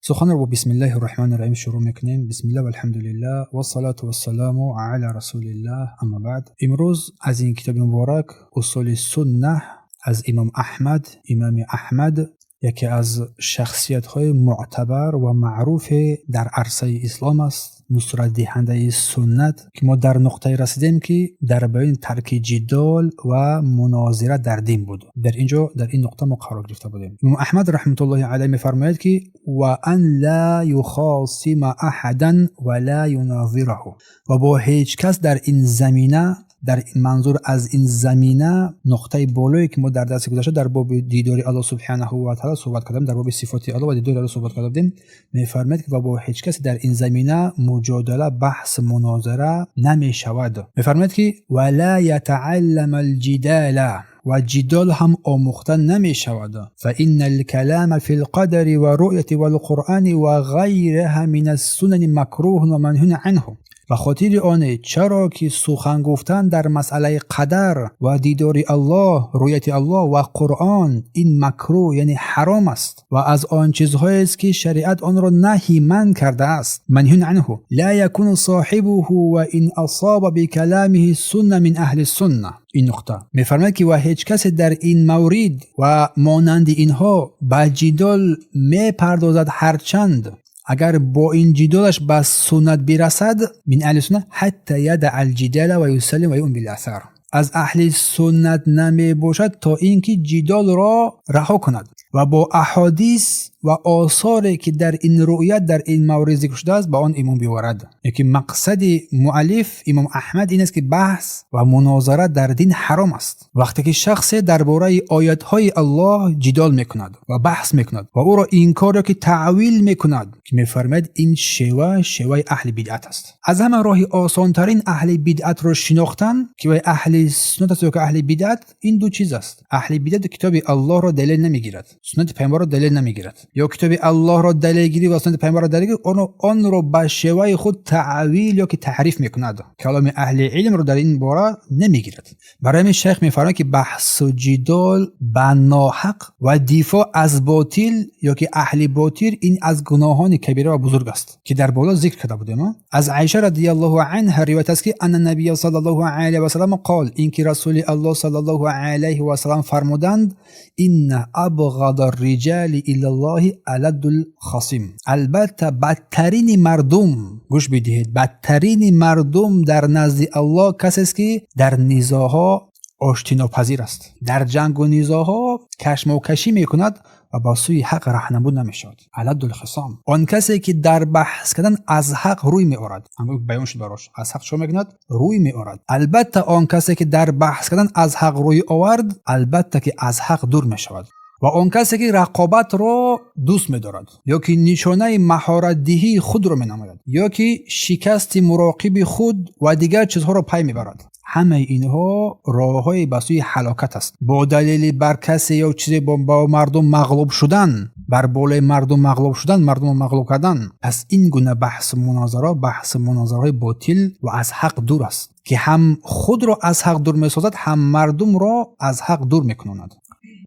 Суханро бо бисмиллаҳи рраҳмани рраҳим шурӯъ мекунем. Бисмилла валҳамдулиллаҳ вассалату вассаламу ала расулиллаҳ, амма баъд. Имрӯз аз ин китоби муборак Усули сунна аз имом Аҳмад, имоми Аҳмад яке аз шахсиятҳои мӯътабар ва маъруфе дар арсаи ислом аст, нусратдиҳандаи суннат, ки мо дар нуқтае расидем, ки дар баёни тарки ҷидол ва мунозира дар дин буд. Дар ин ҷо, дар ин нуқта мо қарор гирифта будем. Имом Аҳмад раҳматуллоҳи алайҳ мефармояд, ки ва ан ла юхосима аҳадан ва ла юнозираҳу, ва бо ҳеҷ кас дар ин замина, дар манзур аз ин замина нуқтаи болое, ки мо дар дарси гузашта дар боби дидори Аллоҳ субҳанаҳу ва таъала суҳбат кардем, дар боби сифоти Аллоҳ ва дидори Аллоҳ суҳбат карда будем, мефармояд, ки ва бо ҳеҷ касе дар ин замина муҷодала, баҳс, мунозира намешавад. Мефармояд, ки ва ла ятааллама алҷидала, ва ҷидол ҳам омӯхта намешавад. Фаинна алкалама фи лқадари ва руъяти валқуръани ва ғайриҳа мин ассунани макруҳун ва манҳун анҳу. Ба хотири оне, чаро ки сухан гуфтан дар масъалаи қадар ва дидори Аллоҳ, рӯяти Аллоҳ ва Қуръон ин макрӯҳ, яъне ҳаром аст ва аз он чизҳоест, ки шариат онро наҳи манъ кардааст. Манҳун анҳу ла якуну соҳибуҳу ва ин асоба бикаламиҳи сунна мин аҳли сунна. Ин нуқта мефармояд, ки ва ҳеҷ касе дар ин маврид ва монанди инҳо ба ҷидол мепардозад, ҳарчанд агар бо ин ҷидолаш ба суннат бирасад, мин аҳли сунна ҳатта ядаъ алҷидала ва юсаллим ва юъмин биласар, аз аҳли суннат намебошад, то ин ки ҷидолро раҳо кунад ва бо аҳодис ва осоре, ки дар ин рӯят, дар ин маврид зикр шудааст, ба он имон биёварад. Яки мақсади муаллиф имом Аҳмад ин аст, ки баҳс ва мунозара дар дин ҳаром аст. Вақте ки шахсе дар бораи оятҳои Аллоҳ ҷидол мекунад ва баҳс мекунад ва ӯро инкор ё ки таъвил мекунад, ки мефармояд, ин шева шеваи аҳли бидъат аст. Аз ҳама роҳи осонтарин аҳли бидъатро шинохтан, ки вай аҳли суннат аст ё ки аҳли бидъат, ин ду чиз аст. Аҳли бидъат китоби Аллоҳро далел намегирад, суннати паёмбарро далел намегирад, ё китоби Аллоҳро далел гирӣ ва суннати паёмбарро далел гирӣ, онро ба шеваи худ таъвил ё ки таҳриф мекунад, каломи аҳли илмро дар ин бора намегирад. Барои ҳамин шайх мефармояд, ки баҳсу ҷидол ба ноҳақ ва дифоъ аз ботил ё ки аҳли ботил ин аз гуноҳони кабира ва бузург аст, ки дар боло зикр карда будем. Аз Айша радиаллоҳу анҳа ривоят аст, ки анна набия саллаллоҳу алайҳи васаллам қол, ин ки Расули Аллоҳ саллаллоҳу алайҳи васаллам фармуданд: инна абғада риҷали илаллоҳи аладдул хасим. Албатта, бадтарини мардум, гӯш бидиҳед, бадтарини мардум дар назди Аллоҳ касест, ки дар низоъҳо оштинопазир аст, дар ҷангу низоъҳо кашмокашӣ мекунад ва ба сӯи ҳақ раҳнамуд намешавад. Аладдул хисом, он касе, ки дар баҳс кардан аз ҳақ рӯй меорад. Баён шуд барош, аз ҳақ чо мекунад? Рӯй меорад. Албатта, он касе, ки дар баҳс кардан аз ҳақ рӯй овард, албатта ки аз ҳақ дур мешавад. Ва он касе, ки рақобатро дӯст медорад ё ки нишонаи маҳоратдиҳии худро менамояд ё ки шикасти муроқиби худ ва дигар чизҳоро пай мебарад, ҳамаи инҳо роҳҳои ба сӯи ҳалокат аст. Бо далели бар касе ё чизе бо мардум мағлуб шудан, бар болои мардум мағлуб шудан, мардумро мағлуб кардан. Пас ин гуна баҳсу мунозара баҳсу мунозараҳои ботил ва аз ҳақ дур аст, ки ҳам худро аз ҳақ дур месозад, ҳам мардумро аз ҳақ дур мекунонад.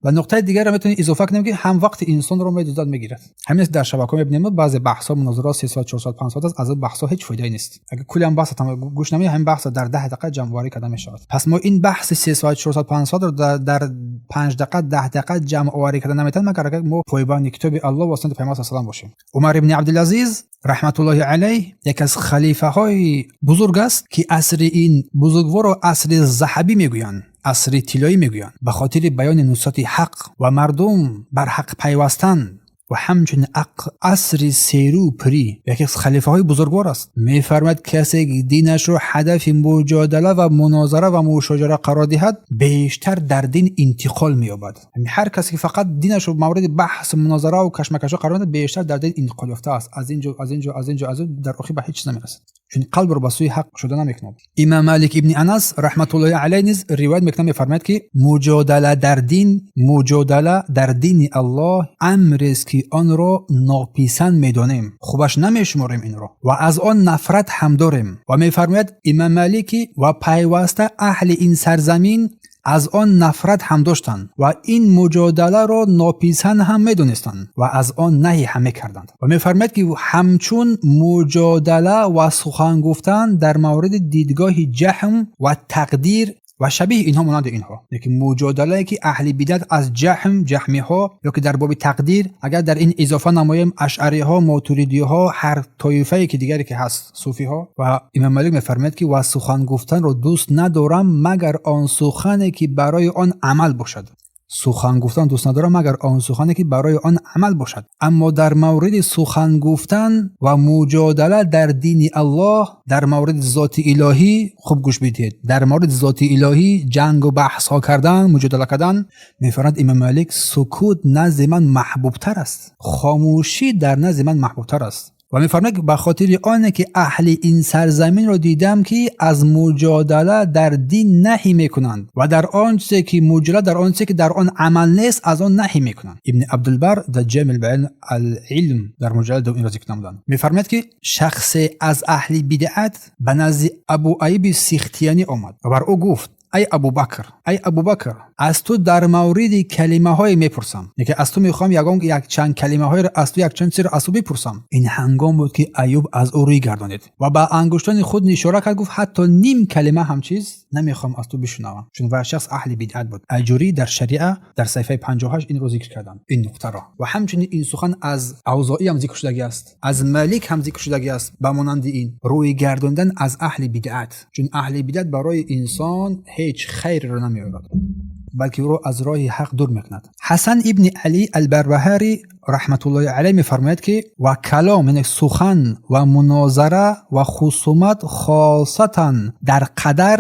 Ва нуқтаи дигарро метавонем изофа кунем, ки ҳам вақти инсонро медуздад, мегирад. Ҳамин аст, дар шабакаҳо мебинем, баъзе баҳсҳо, мунозираҳо 3 соат, 4 соат, 5 соат аст. Аз баҳсҳо ҳеҷ фоидае нест. Агар куллиам баҳса гӯш намедиҳӣ, ҳамин баҳса дар 10 дақиқа ҷамъоварӣ карда мешавад. Пас мо ин баҳси 3 соат, 4 соат, 5 соатро дар 5 дақиқа, 10 дақиқа ҷамъоварӣ карда наметавонем, магар агар мо пойбанди китоби Аллоҳ ва суннати Паёмбар салам бошем. Умар ибни Абдулазиз раҳматуллоҳи алайҳ яке аз халифаҳои бузург аст, ки асри ин бузургворро асри заҳабӣ мегӯянд, асри тиллоӣ мегӯянд, ба хотири баёни нусрати ҳақ ва мардум бар ҳақ пайвастан ва ҳамчунин асри серу пирӣ яке аз халифаҳои бузургвор аст. Мефармояд, касе динашро ҳадафи муҷодала ва мунозара ва мушоҷара қарор диҳад, бештар дар дин интиқол меёбад. Ҳар касе ки фақат динашро мавриди баҳсу мунозара ва кашмакашҳо қарор диҳад, бештар дар дин интиқол ёфта аст, аз ин ҷо, аз ин ҷо, аз ин ҷо, аз дар охир ба ҳеҷ чиз намерасад, чун қалбро ба сӯи ҳақ шуда намекунад. Имом Малик ибни Анас раҳматуллоҳи алайҳ низ ривоят мекунад, мефармояд, ки муҷодала дар дин, муҷодала дар дини Аллоҳ амрест, ки онро нописанд медонем, хубаш намешуморем инро ва аз он нафрат ҳам дорем. Ва мефармояд имом Малики: ва пайваста аҳли ин сарзамин Аз он нафрат ҳам доштанд ва ин муҷодаларо нописанд ҳам медонистанд ва аз он наҳӣ ҳам мекарданд. Ва мефармояд, ки ҳамчун муҷодала ва сухан гуфтан дар мавриди дидгоҳи ҷаҳм ва тақдир ва шабеҳи инҳо, монанди инҳо. Лекин муҷодалае, ки аҳли бидат аз ҷаҳм, ҷаҳмиҳо ё ки дар боби тақдир, агар дар ин изофа намоем, ашъариҳо, мотуридиҳо, ҳар тоифае ки дигаре ки ҳаст, суфиҳо. Ва имом Малик мефармояд, ки ва сухан гуфтанро дӯст надорам, магар он сухане, ки барои он амал бошад. Сухан гуфтан дӯст надорам, магар он сухане, ки барои он амал бошад. Аммо дар мавриди сухан гуфтан ва муҷодала дар дини Аллоҳ, дар мавриди зоти илоҳӣ, хуб гӯш бидиҳед, дар мавриди зоти илоҳӣ ҷангу баҳсҳо кардан, муҷодала кардан, мефармояд имом Малик, сукут назди ман маҳбубтар аст, хомӯшӣ дар назди ман маҳбубтар аст. Ва мефармояд, ба хотири оне, ки аҳли ин сарзаминро дидам, ки аз муҷодала дар дин наҳӣ мекунанд ва дар он чизе ки муҷодала дар он чизе ки дар он амал нест, аз он наҳӣ мекунанд. Ибни Абдулбар дар Ҷамил баён ал-илм дар муҷаллад инро зикр намуданд. Мефармояд, ки шахсе аз аҳли бидъат ба назди Абу Аюби Сихтиянӣ омад ва бар ӯ гуфт: «Ай Абубакр, ай Абубакр, аз ту дар мавриди калимаҳое мепурсам, яке аз ту мехоҳам ягон якчанд калимаҳоеро аз ту, якчанд чизро аз ту бипурсам». Ин ҳангом буд, ки Аюб аз ӯ рӯй гардонид ва ба ангуштони худ нишора кард, гуфт: «Ҳатто ним калима ҳам чиз намехоҳам аз ту бишунавам», чун ва шахс аҳли бидъат буд. Аҷурӣ дар Шариа дар саҳифаи 58 инро зикр карданд, ин нуқтаро. Ва ҳамчунин ин сухан аз Авзоӣ ҳам зикр шудагӣ аст, аз Малик ҳам зикр шудагӣ аст, ба монанди ин рӯй гардондан аз аҳли бидъат, чун аҳли бидъат барои инсон ҳеҷ хайреро намеорад, балки ӯро аз роҳи ҳақ дур мекунад. Ҳасан ибни Алӣ Албарбаҳарӣ раҳматуллоҳи алайҳ мефармояд, ки ва калом, яъне сухан ва мунозара ва хусумат, хосатан дар қадар,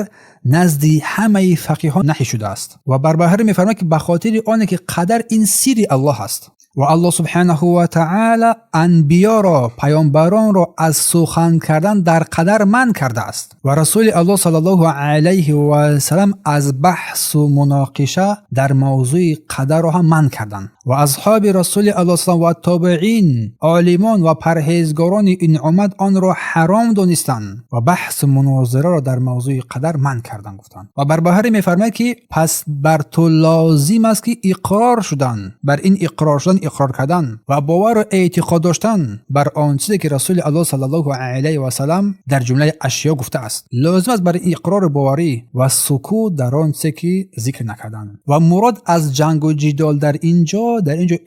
назди ҳамаи фақиҳон наҳӣ шудааст. Ва Барбаҳарӣ мефармояд, ки ба хотири оне ки қадар ин сирри Аллоҳ аст ва Аллоҳ субҳанаҳу ва таъала анбиёро, паёмбаронро аз сухан кардан дар қадар манъ кардааст ва Расули Аллоҳ саллаллоҳу алайҳи васалам аз баҳсу муноқиша дар мавзӯи қадарро ҳам манъ карданд ва асҳоби Расули Аллоҳ салам ва тобеин, олимон ва парҳезгорони ин уммат онро ҳаром донистанд ва баҳсу мунозираро дар мавзӯи қадар манъ карданд, гуфтанд. Ва Барбаҳарӣ мефармояд, ки пас бар ту лозим аст, ки иқрор шудан бар ин, иқрор шудан, иқрор кардан ва бовару эътиқод доштан бар он чизе, ки Расули Аллоҳ саллаллоҳу алайҳи васалам дар ҷумлаи ашё гуфтааст, лозим аст бар иқрору боварӣ ва сукут дар он чизе, ки зикр накарданд. Ва мурод аз ҷангу ҷидол дар ин ҷо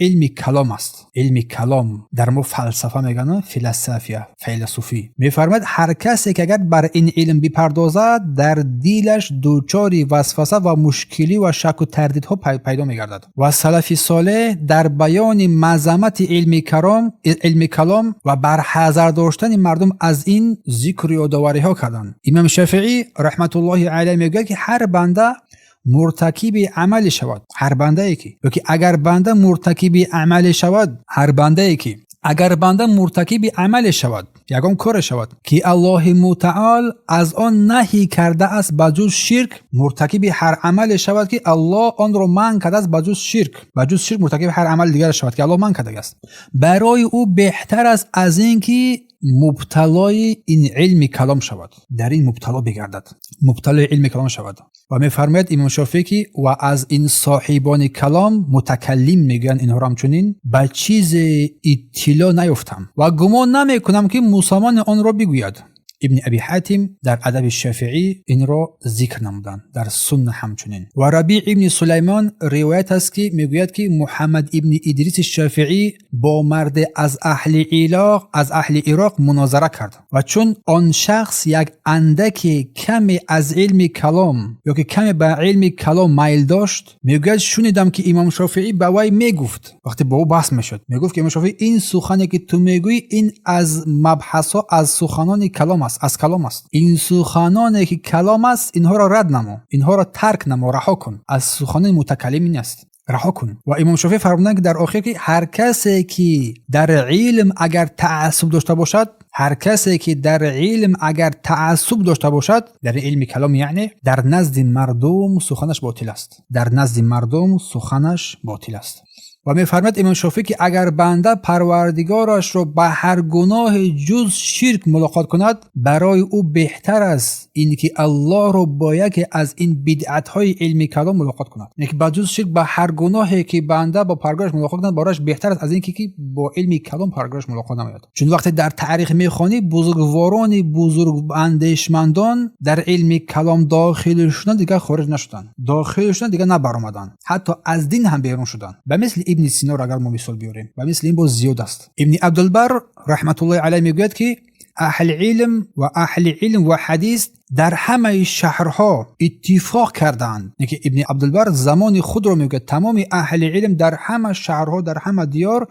илми калом аст. Илми калом дар мо фалсафа мегӯянд, философия, файласуфӣ. Мефармояд, ҳар касе ки агар бар ин илм бипардозад, дар дилаш дучори васваса ва мушкилӣ ва шаку тардидҳо пайдо мегардад. Ва салафи солеҳ дар баёни мазамати илми калом ва барҳазар доштани мардум аз ин зикру ёдовариҳо карданд. Имом Шафиӣ раҳматуллоҳи алайҳ мегӯяд, ки ҳар банда муртакиби амале шавад, ҳар бандае ки ёки агар банда муртакиби амале шавад, ҳар бандае ки агар банда муртакиби амале шавад, ягон коре шавад, ки Аллоҳи мутаол аз он наҳӣ кардааст, ба ҷуз ширк, муртакиби ҳар амале шавад, ки Аллоҳ онро манъ кардааст, ба ҷуз ширк, муртакиби ҳар амали дигаре шавад, ки Аллоҳ манъ кардагааст, барои ӯ беҳтар аст аз ин ки мубталои ин илми калом шавад, дар ин мубтало бигардад, мубталои илми калом шавад. Ва мефармояд имом Шофеӣ, ки ва аз ин соҳибони калом, мутакаллим мегӯянд инҳоро, ҳамчунин ба чизе иттилоъ наёфтам ва гумон намекунам, ки мусалмоне онро бигӯяд. Ибни Аби Ҳатим дар Адаби Шафиӣ инро зикр намуданд, дар Сунна ҳамчунин. Ва Рабиъ ибни Сулаймон ривоят аст, ки мегӯяд, ки Муҳаммад ибни Идриси Шафиӣ бо марде аз аҳли Ироқ мунозара кард ва чун он шахс як андаке каме аз илми калом ёки каме ба илми калом майл дошт, мегӯяд, шунидам, ки имом Шофиӣ ба вай мегуфт, вақте бо ӯ баҳс мешуд, мегуфт, ки имом Шофиӣ: «Ин сухане, ки ту мегӯӣ, ин аз мабҳасҳо, аз суханони калом аст, аз калом аст. Ин суханоне, ки калом аст, инҳоро рад намо, инҳоро тарк намо, раҳо кун. Аз суханони мутакаллимин аст, раҳо кун». Ва имом Шофиӣ фармуданд, ки дар охир, ки ҳар касе ки дар илм агар таассуб дошта бошад, ҳар касе ки дар илм агар таассуб дошта бошад, дар илми калом яъне, дар назди мардум суханаш ботил аст, дар назди мардум суханаш ботил аст. Ва мефармояд имом Шофеъӣ, ки агар банда парвардигорашро ба ҳар гуноҳе ҷуз ширк мулоқот кунад, барои ӯ беҳтар аст инки Аллоҳро бо яке аз ин бидъатҳои илми калом мулоқот кунад. Яъне ки ба ҷуз ширк ба ҳар гуноҳе ки банда бо парвардигораш мулоқот кунад, барояш беҳтар аст аз инки ки бо илми калом парвардигораш мулоқот намояд. Чун вақте дар таърих мехонӣ, бузургворони бузург андешмандон дар илми калом дохил шуданд, дигар хориҷ нашуданд, дохил шуданд, дигар набаромаданд, ҳатто аз дин ҳам берун шуданд. Ба мисли Ибни Синоро агар мо мисол биёрем, ба мисли ин боз зиёд аст. Ибни Абдулбар раҳматуллоҳи алайҳ мегӯяд, ки аҳли илм ва аҳли илм ва ҳадис дар ҳамаи шаҳрҳо иттифоқ карданд. Ки Ибни Абдулбар замони худро мегӯяд, тамоми аҳли илм дар ҳама шаҳрҳо, дар ҳама диёр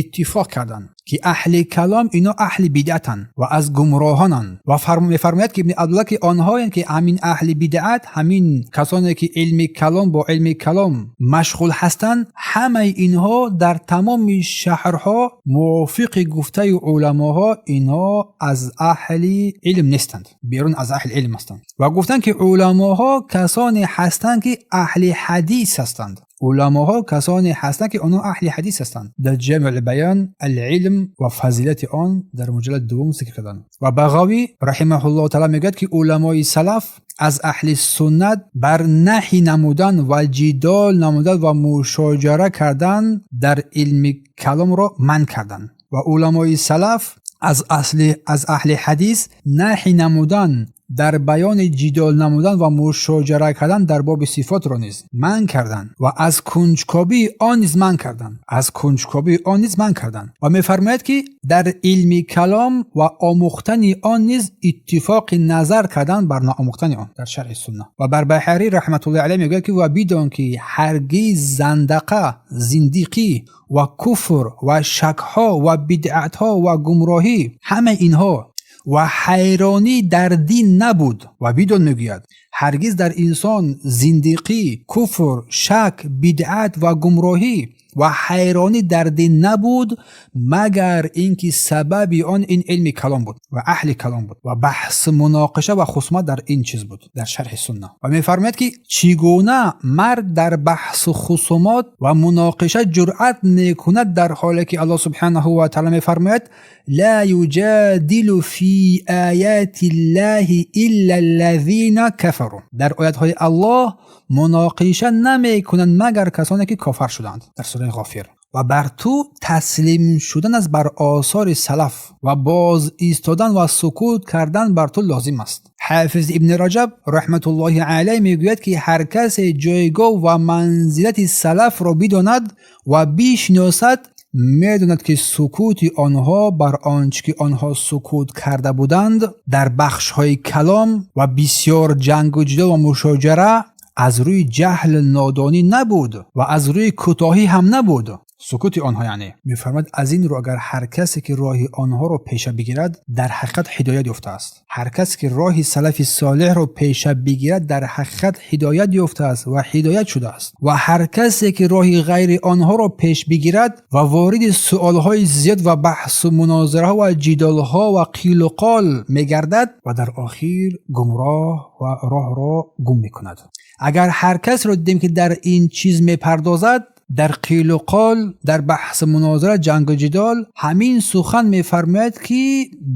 иттифоқ карданд, ки аҳли калом ино аҳли бидъатанд ва аз гумроҳонанд. Ва мефармояд, ки Ибни Абдуллоҳ, ки онҳоянд, ки ҳамин аҳли бидъат, ҳамин касоне ки илми калом бо илми калом машғул ҳастанд, ҳамаи инҳо дар тамоми шаҳрҳо мувофиқи гуфтаи уламоҳо инҳо аз аҳли илм нестанд, берун аз аҳли илм ҳастанд. Ва гуфтанд, ки уламоҳо касоне ҳастанд, ки аҳли ҳадис ҳастанд. Уламоҳо касоне ҳастанд, ки онҳо аҳли ҳадис ҳастанд. Дар Ҷамъ Баён ал-илм ва фазилати он дар муҷаллад дуввум зикр карданд. Ва Бағавӣ раҳимаҳуллоҳу таъала мегӯяд, ки уламои салаф аз аҳли суннат бар наҳй намудан ва ҷидол намудан ва мушоҷара кардан дар илми каломро манъ карданд. Ва уламои салаф аз аҳли ҳадис наҳй намудан дар баёни ҷидол намудан ва мушоҷара кардан дар боби сифотро низ манъ карданд ва аз кунҷкобии он низ манъ карданд, аз кунҷкобии он низ манъ карданд. Ва мефармояд, ки дар илми калом ва омӯхтани он низ иттифоқи назар кардан бар наомӯхтани он дар шарҳи сунна. Ва Барбаҳарӣ раҳматуллоҳи алайҳ мегӯяд, ки ва бидон, ки ҳаргиз зандақа, зиндиқӣ ва куфр ва шакҳо ва бидъатҳо ва гумроҳӣ, ҳама инҳо ва ҳайронӣ дар дин набуд. Ва бидон, мегӯяд, ҳаргиз дар инсон зиндиқӣ, куфр, шак, бидъат ва гумроҳӣ ва ҳайронӣ дар дин набуд, магар ин ки сабаби он ин илми калом буд ва аҳли калом буд ва баҳс, муноқиша ва хусумат дар ин чиз буд дар шарҳи сунна. Ва мефармояд, ки чӣ гуна мард дар баҳсу хусумот ва муноқиша ҷуръат мекунад, дар ҳоле ки Аллоҳ субҳанаҳу ва таъала мефармояд: ла юҷадилу фи ояти ллаҳи илла аллазина кафару. Дар оятҳои Аллоҳ муноқиша намекунанд, магар касоне ки кофар шуданд, дар сураи Ғофир. Ва бар ту таслим шудан аст бар осори салаф ва боз истодан ва сукут кардан бар ту лозим аст. Ҳафиз Ибни Раҷаб раҳматуллоҳи алайҳ мегӯяд, ки ҳар касе ҷойгоҳ ва манзилати салафро бидонад ва бишиносад, медонад, ки сукути онҳо бар он чӣ ки онҳо сукут карда буданд дар бахшҳои калом ва бисёр ҷангу ҷидол ва мушоҷара аз рӯи ҷаҳл, нодонӣ набуд ва аз рӯи кӯтоҳӣ ҳам набуд сукути онҳо. Яъне мефармояд, аз ин рӯ агар ҳар касе ки роҳи онҳоро пеша бигирад, дар ҳақиқат ҳидоят ёфтааст. Ҳар касе ки роҳи салафи солеҳро пеша бигирад, дар ҳақиқат ҳидоят ёфтааст ва ҳидоят шудааст. Ва ҳар касе ки роҳи ғайри онҳоро пеш бигирад ва вориди суолҳои зиёд ва баҳсу мунозираҳо ва ҷидолҳо ва қилу қол мегардад ва дар охир гумроҳ ва роҳро гум мекунад. Агар ҳар касро дидем, ки дар ин чиз мепардозад, дар қилу қол, дар баҳсу мунозира, ҷангу ҷидол, ҳамин сухан мефармояд, ки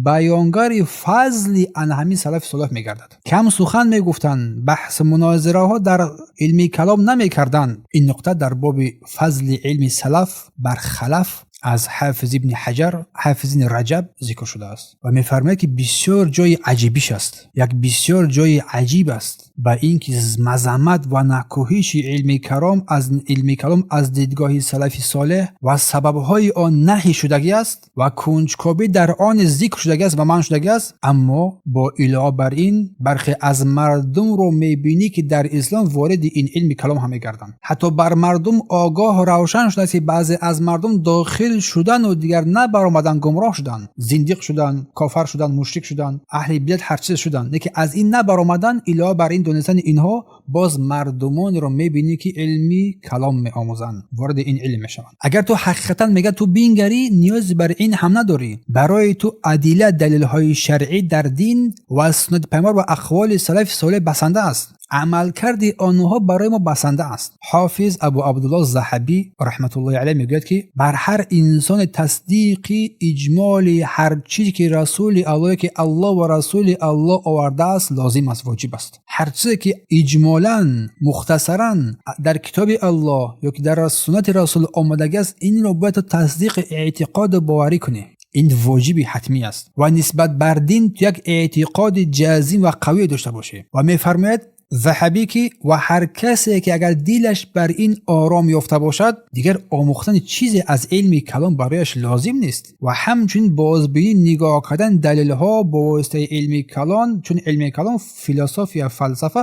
баёнгари фазли ана ҳамин салафи солеҳ мегардад. Кам сухан мегуфтанд, баҳсу мунозираҳо дар илми калом намекарданд. Ин нуқта дар боби фазли илми салаф бар халаф аз Ҳафиз Ибни Ҳаҷар, Ҳафиз Ибни Раҷаб зикр шудааст. Ва мефармояд, ки бисёр ҷои аҷибиш аст, як бисёр ҷои аҷиб аст ба ин ки мазаммат ва накӯҳиши илми калом аз илми калом аз дидгоҳи салафи солеҳ ва сабабҳои он наҳй шудагӣ аст ва кунҷкобӣ дар он зикр шудагӣ аст ва манъ шудагӣ аст. Аммо бо илова бар ин бархе аз мардумро мебинӣ, ки дар ислом вориди ин илми калом ҳам мегарданд. Ҳатто бар мардум огоҳ равшан шудааст, ки баъзе аз мардум дохил шудану дигар набаромадан, гумроҳ шуданд, зиндиқ шуданд, кофар шуданд, мушрик шуданд, аҳли бидат, ҳар чиз шуданд, лекин аз ин набаромадан. Илова бар ин донистани инҳо, боз мардумонеро мебинӣ, ки илми калом меомӯзанд, вориди ин илм мешаванд. Агар ту ҳақиқатан мега ту бингарӣ, ниёзе бар ин ҳам надорӣ. Барои ту адилла, далелҳои шаръӣ дар дин ва суннати пайғамбар ва ақволи салафи солеҳ басанда аст. Амалкарди онҳо барои мо басанда аст. Ҳофиз Абу Абдуллоҳ Заҳабӣ раҳматуллоҳи алайҳ мегӯяд, ки бар ҳар инсони тасдиқи иҷмоли ҳар чизе ки Расули Аллоҳ, ки Аллоҳ ва Расули Аллоҳ овардааст, лозим аст, воҷиб аст. Ҳар чизе ки иҷмолан, мухтасаран дар китоби Аллоҳ ё ки дар суннати Расул омадагӣ аст, инро бояд ту тасдиқи эътиқоду боварӣ кунӣ. Ин воҷиби ҳатмӣ аст ва нисбат бар дин ту як эътиқоди ҷазим ва қавӣ дошта бошӣ. Ва мефармояд Заҳабӣ, ки ва ҳар касе ки агар дилаш бар ин ором ёфта бошад, дигар омӯхтани чизе аз илми калом барояш лозим нест ва ҳамчунин бозбинӣ нигоҳ кардан далелҳо бо воситаи илми калон, чун илми калон, философия, фалсафа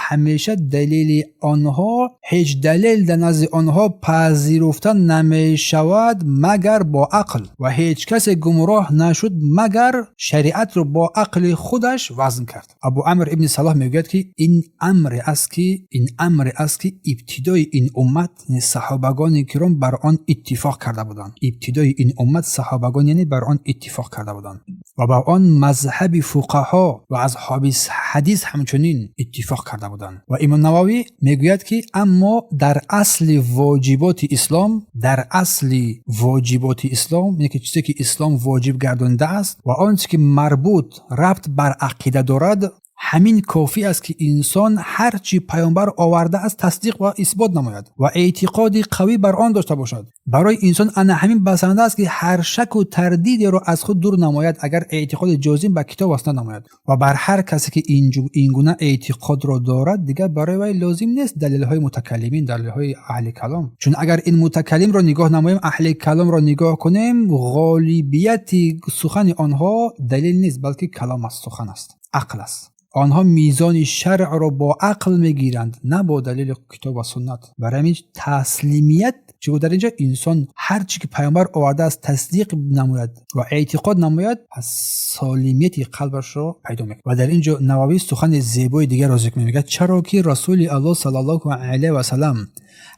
ҳамеша далели онҳо, ҳеҷ далел дар назди онҳо пазируфта намешавад, магар бо ақл, ва ҳеҷ касе гумроҳ нашуд, магар шариатро бо ақли худаш вазн кард. Абу Амр ибни Салоҳ мегӯяд, ки ин амре аст, ки ибтидои ин уммат, яъне саҳобагони киром, бар он иттифоқ карда буданд. Ибтидои ин уммат, саҳобагон, яъне бар он иттифоқ карда буданд ва ба он мазҳаби фуқаҳо ва асҳоби ҳадис ҳамчунин иттифоқ карда буданд. Ва Имом Нававӣ мегӯяд, ки аммо дар асли воҷиботи ислом, дар асли воҷиботи ислом, яъне ки чизе ки ислом воҷиб гардонидааст ва он чизе ки марбут рабт бар ақида дорад, ҳамин кофӣ аст, ки инсон ҳар чӣ паёмбар овардааст, тасдиқ ва исбот намояд ва эътиқоди қавӣ бар он дошта бошад. Барои инсон ана ҳамин басанда аст, ки ҳар шаку тардидеро аз худ дур намояд, агар эътиқоди ҷозим ба китоб ва суннат намояд. Ва бар ҳар касе ки ин гуна эътиқодро дорад, дигар барои вай лозим нест далелҳои мутакаллимин, далелҳои аҳли калом. Чун агар ин мутакаллимро нигоҳ намоем, аҳли каломро нигоҳ кунем, ғолибияти сухани онҳо далел нест, балки калом аст, сухан аст, ақл аст. Онҳо мизони шаръро бо ақл мегиранд, на бо далели китоб ва суннат. Барои ҳамин таслимият чӣ гуфт дар инҷо? Инсон ҳар чӣ ки паёмбар овардааст, тасдиқ намояд ва эътиқод намояд, пас солимияти қалбашро пайдо мекунад. Ва дар ин ҷо Нававӣ сухани зебои дигарро зикр мегӯяд: чаро ки Расули Аллоҳ саллаллоҳу алайҳи васалам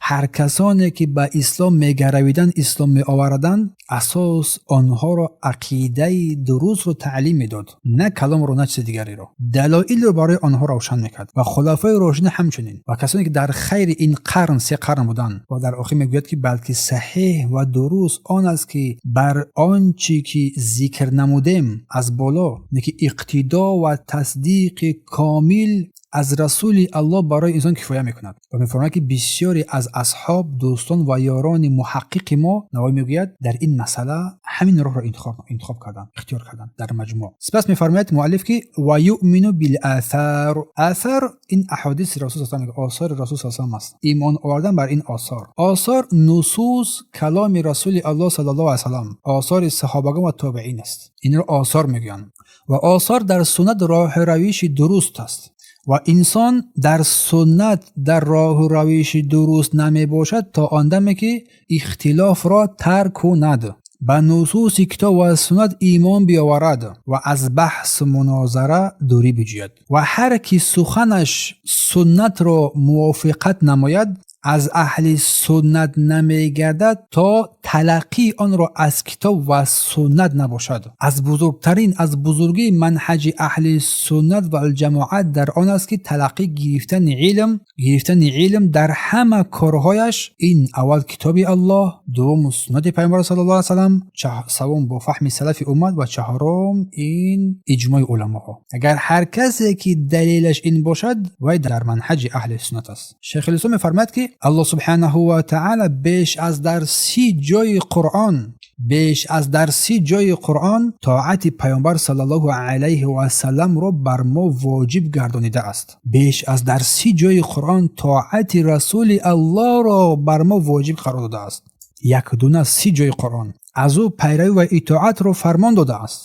ҳар касоне ки ба ислом мегаравиданд, ислом меоварданд, асос онҳоро ақидаи дурустро таълим медод, на каломро, на чизи дигареро, далоилро барои онҳо равшан мекард. Ва хулафои рошидин ҳамчунин ва касоне ки дар хайри ин қарн, се қарн буданд. Ва дар охир мегӯяд, ки балки саҳеҳ ва дуруст он аст, ки бар он чӣ ки зикр намудем аз боло, ки иқтидо ва тасдиқи комил аз Расули Аллоҳ барои инсон кифоя мекунад. Ва мефармояд, ки бисёре аз асҳоб, дӯстон ва ёрони муҳаққиқи мо, Навоӣ мегӯяд, дар ин масъала ҳамин роҳро интихоб карданд, ихтиёр карданд дар маҷмӯъ. Сипас мефармояд муаллиф, ки ва юъмину биласар. Асар ин аҳодиси Расул, осори Расул салам аст. Имон овардан бар ин осор. Осор нусус, каломи Расули Аллоҳ саллаллоҳу алайҳи васалам, осори саҳобагон ва тобеин аст. Инро осор мегӯянд. Ва осор дар суннат роҳу равиши дуруст аст. Ва инсон дар суннат, дар роҳу равиши дуруст намебошад, то он даме ки ихтилофро тарк кунад, ба нусуси китоб ва суннат имон биёварад ва аз баҳсу мунозара дурӣ биҷӯяд. Ва ҳар ки суханаш суннатро мувофиқат намояд, аз аҳли суннат намегардад, то талаққии онро аз китоб ва суннат набошад. Аз бузургтарин, аз бузургии манҳаҷи аҳли суннат валҷамоат дар он аст, ки талаққӣ гирифтани илм, гирифтани илм дар ҳама корҳояш ин аввал китоби Аллоҳ, дуввум суннати Пайғамбар саллаллоҳу алайҳи васалам, севум бо фаҳми салафи уммат ва чаҳорум ин иҷмои уламоҳо. Агар ҳар касе ки далелаш ин бошад, вай дар манҳаҷи аҳли суннат аст. Шайхулислом мефармояд, ки Аллоҳ субҳанаҳу ва таъала беш аз дар 30 ҷои Қуръон, беш аз дар 30 ҷои Қуръон тоати Паёмбар саллаллоҳу алайҳи васалламро бар мо воҷиб гардонидааст. Беш аз дар 30 ҷои Қуръон тоати Расули Аллоҳро бар мо воҷиб қарор додааст. Якдуна 30 ҷои Қуръон аз ӯ пайравӣ ва итоатро фармон додааст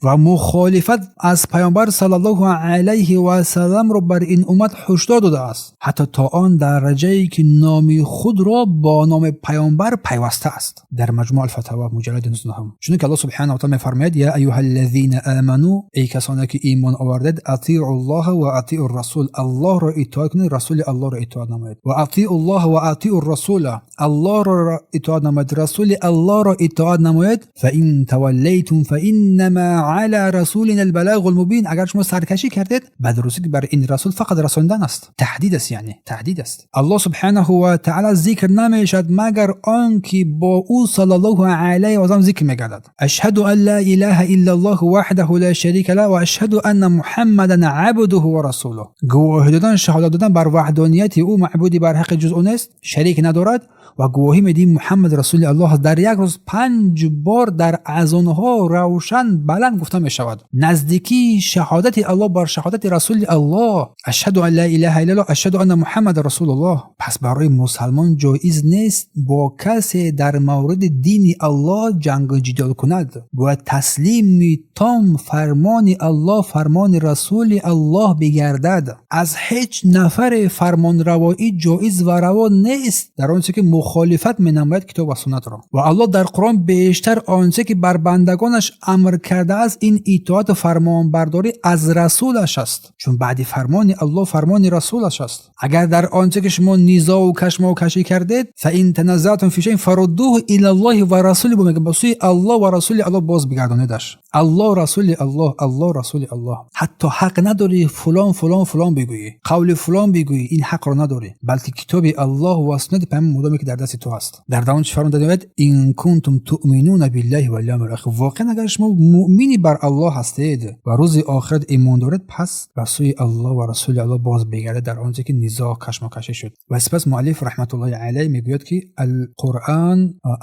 ва мухолифат аз Паёмбар саллаллоҳу алайҳи васалламро бар ин уммат ҳушдор додааст, ҳатто то он дараҷае ки номи худро бо номи Паёмбар пайваста аст. Дар Маҷмӯъ Алфатава, муҷаллади 19. Чунки Аллоҳ субҳанаҳу ва таъала мефармояд: я аюҳа аллазина аману, эй касоне ки имон овардед, атиу ллоҳа ва атиу расул, Аллоҳро итоат кунед, Расули Аллоҳро итоат намоед. Ва атиу ллоҳа ва атиу расула, Аллоҳро итоат намоед, Расули Аллоҳро итоат намоед. Фа ин таваллайтум фа иннама علی رسولنا البلاغ المبین. اگر شما سرکشی کردید به درستی که بر این رسول فقط رساندن است، تهدید است، یعنی تهدید است. الله سبحانه و تعالی ذکر نمیشد مگر آن که با او صلی الله علیه و سلم ذکر میگردد. اشهد ان لا اله الا الله وحده لا شریک له و اشهد ان محمدا عبده و رسوله. گواهی دادن، شهادت دادن بر وحدانیت او، معبودی بر حق جز او نیست، شریک ندارد، و گواهی میدیم محمد رسول الله. در یک روز 5 بار در اذانها روشن بلند گفته می شود. نزدیکی شهادت الله بر شهادت رسول الله، اشهد ان لا اله الا الله، اشهد ان محمد رسول الله. پس برای مسلمان جایز نیست با کسی در مورد دین الله جنگ و جدال کند. باید تسلیم تام فرمان الله، فرمان رسول الله بگردد. از هیچ نفر فرمان روایی جایز و روا نیست در آنچه که مخالفت می‌نماید کتاب و سنت را. و الله در قرآن بیشتر آنچه که بر بندگانش امر کرده است این اطاعت و فرمانبرداری از رسولش است، چون بعد فرمان الله فرمان رسولش است. اگر در آنچه که شما نزاع و کشمکشی کردید، فان تنازعتم فی شیء فردوه الی الله و رسوله، میگه به سوی الله و رسول الله باز بگردانیدش. الله رسول الله، الله رسول الله. حتی حق نداری فلان فلان فلان بگویی، قول فلان بگویی، این حق را نداری، بلکه کتاب الله و سنت پیامبر مدامی که در دست تو هست. در دوام چه فرموده دارد؟ ان کنتم تؤمنون بالله والیوم الاخر. واقعا اگر شما مؤمنی بر الله هستید و روز آخرت ایمان دارید، پس به سوی الله و رسول الله باز بگردید در آنچه که نزاع کشمکشی شد. و سپس مؤلف رحمت الله علیه میگوید که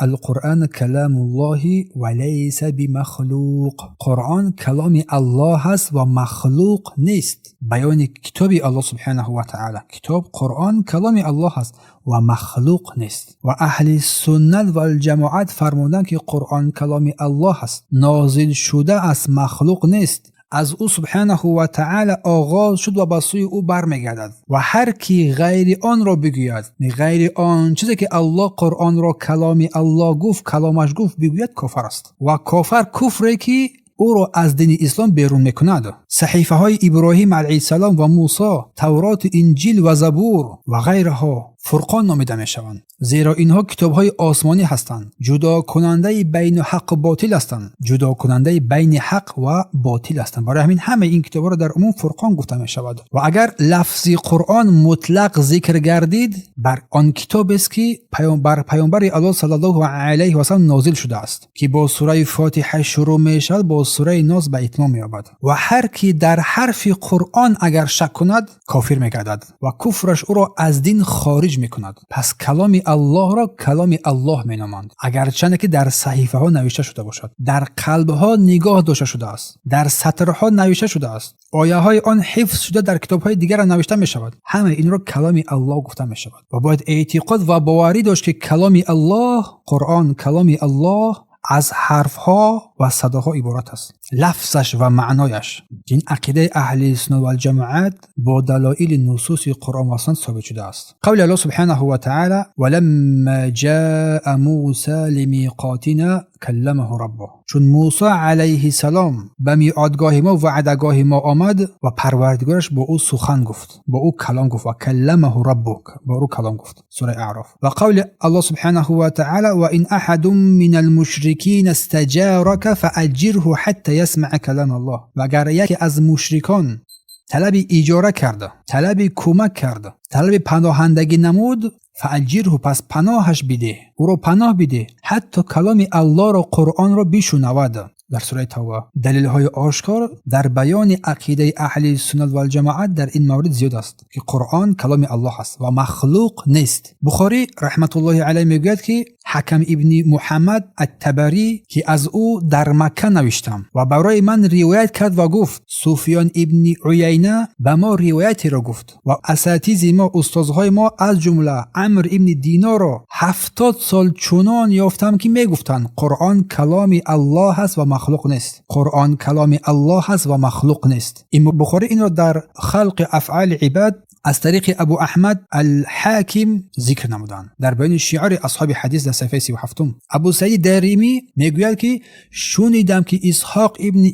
القرآن کلام الله و لیس بمخلوق. قرآن کلام الله هست و مخلوق نیست. بیان کتاب الله سبحانه و تعالی، کتاب قرآن کلام الله هست و مخلوق نیست. و اهل سنت و الجماعت فرمودند که قرآن کلام الله هست، نازل شده است، مخلوق نیست. از او سبحانه و تعالی آغاز شد و به سوی او برمیگردد. و هر کی غیر آن را بگوید، غیر آن چیزی که الله قرآن را کلام الله گفت، کلامش گفت بگوید، کافر است. و کافر کفری که او را از دین اسلام بیرون میکند. صحیفه های ابراهیم علیه السلام و موسی، تورات، انجیل و زبور و غیرها فرقان نامیده میشوند، زیرا اینها کتاب‌های آسمانی هستند، جدا کننده بین حق و باطل هستند، جدا کننده بین حق و باطل هستند. برای همین همه این کتاب‌ها را در عموم فرقان گفته میشود. و اگر لفظ قرآن مطلق ذکر گردید، بر آن کتاب است که بر پیامبر الله صلی الله علیه و سلم نازل شده است، که با سوره فاتحه شروع میشود، با سوره ناس به اتمام می‌یابد. و هر کی در حرف قرآن اگر شک کند کافر می‌گردد و کفرش او را از دین خارج میکند. پس کلام الله را کلام الله مینامند، اگرچه که در صحیفه ها نوشته شده باشد، در قلب ها نگاه داشته شده است، در سطرها نوشته شده است، آیه های آن حفظ شده در کتاب های دیگر نوشته می شود. همه این را کلام الله گفته می شود. و باید اعتقاد و باوری داشت که کلام الله، قرآن کلام الله از حرف ها و صداها عبارت است، لفظش و معنایش. این عقیده اهل سنت و الجماعت با دلایل نصوص قرآن و سنت ثابت شده است. قول الله سبحانه و تعالی: ولما جاء موسی لمیقاتنا کلمه ربه. چون موسی علیه السلام به میعادگاه ما و وعدگاه ما آمد و پروردگارش با او سخن گفت، با او کلام گفت، و کلمه ربک، با او کلام گفت. سوره اعراف. و قول الله سبحانه و تعالی: و ان احد من المشرکین استجارک فاجره حتی یسمع کلام الله. و اگر یکی از مشرکان طلب اجاره کرده، طلب کمک کرده، طلب پناهندگی نمود، فاجره، پس پناهش بده، او را پناه بده حتی کلام الله را، قرآن را بشنود. در سوره توبه. دلیل های آشکار در بیان عقیده اهل سنت و الجماعت در این مورد زیاد است که قرآن کلام الله است و مخلوق نیست. بخاری رحمت الله علیه میگوید که حکم ابن محمد الطبری که از او در مکه نوشتم و برای من روایت کرد و گفت سفیان ابن عیینه به ما روایتی را گفت و اساتیز ما، استادهای ما از جمله عمرو ابن دینار را 70 سال چنان یافتم که میگفتند قرآن کلام الله است و مخلوق نیست. قرآن کلام الله است و مخلوق نیست. این بخاری این را در خلق افعال عباد از طریق ابو احمد الحاکم ذکر نمودند در بیان شعار اصحاب حدیث در صفحه 37. ابو سعید دریمی میگوید که شنیدم که اسحاق ابن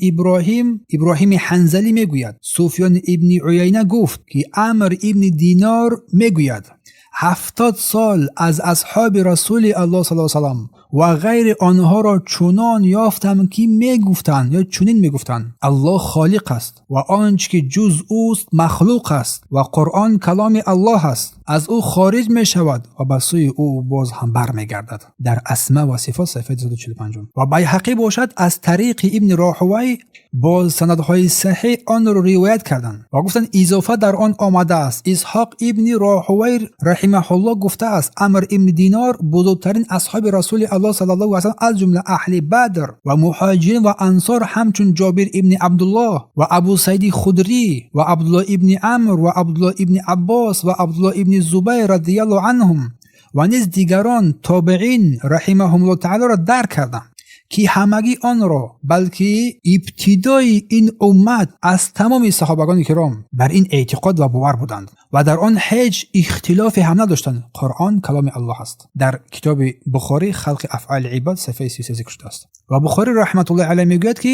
ابراهیم حنظلی میگوید سفیان ابن عیینه گفت که عمرو ابن دینار میگوید 70 سال از اصحاب رسول الله صلی الله علیه و سلم ва ғайри онҳоро чунон ёфтам, ки мегуфтанд ё чунин мегуфтанд: Аллоҳ холиқ аст ва он чӣ ки ҷуз ӯст махлуқ аст ва Қуръон каломи Аллоҳ аст, аз ӯ хориҷ мешавад ва ба сӯи ӯ боз ҳам бармегардад. Дар Асма ва Сифот саҳифаи 245. Ва Байҳақӣ бошад аз тариқи Ибни Роҳувай бо санадҳои саҳеҳ онро ривоят карданд ва гуфтанд изофа дар он омадааст. Исҳоқ ибни Роҳувай раҳимаҳуллоҳ гуфтааст: Амр ибни Динор бузургтарин асҳоби Расули Аллоҳ саллаллоҳу алайҳи васаллам аз ҷумла аҳли Бадр ва муҳоҷирин ва ансор ҳамчун Ҷобир ибни Абдуллоҳ ва Абу Саиди Худрӣ ва Абдуллоҳ ибни Амр ва Абдуллоҳ ибни Аббос ва Абдуллоҳ ибни Зубайр радияллоҳу анҳум ва низ дигарон тобеин раҳимаҳумуллоҳ таолоро дарк карданд, ки ҳамагӣ онро, балки ибтидои ин уммат аз тамоми саҳобагони киром бар ин эътиқод ва бовар буданд ва дар он ҳеҷ ихтилофе ҳам надоштанд. Қуръон каломи Аллоҳ аст. Дар китоби Бухорӣ Халқи афъали ибод саҳифаи 33 зикр шудааст. Ва Бухорӣ раҳматуллоҳи алайҳ мегӯяд, ки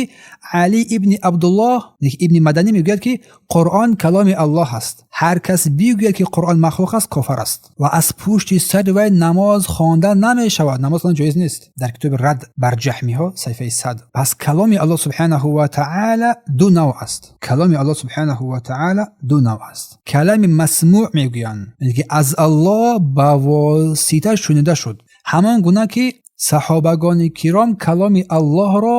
Алӣ ибни Абдуллоҳ ибни Маданӣ мегӯяд, ки Қуръон каломи Аллоҳ аст. Ҳар кас бигӯяд, ки Қуръон махлуқ аст, кофар аст ва аз пушти сари вай намоз хонда намешавад. Намоз хондан ҷоиз нест. Дар китоби Рад бар ҷаҳмиҳо саҳифаи 100. Пас каломи Аллоҳ субҳанаҳу ва таъала ду навъ аст. Каломи Аллоҳ субҳанаҳу ва таъала ду навъ аст. Калами масмӯъ мегӯянд, яъне ки аз Аллоҳ ба восита шунида шуд. Ҳамон гуна ки саҳобагони киром каломи Аллоҳро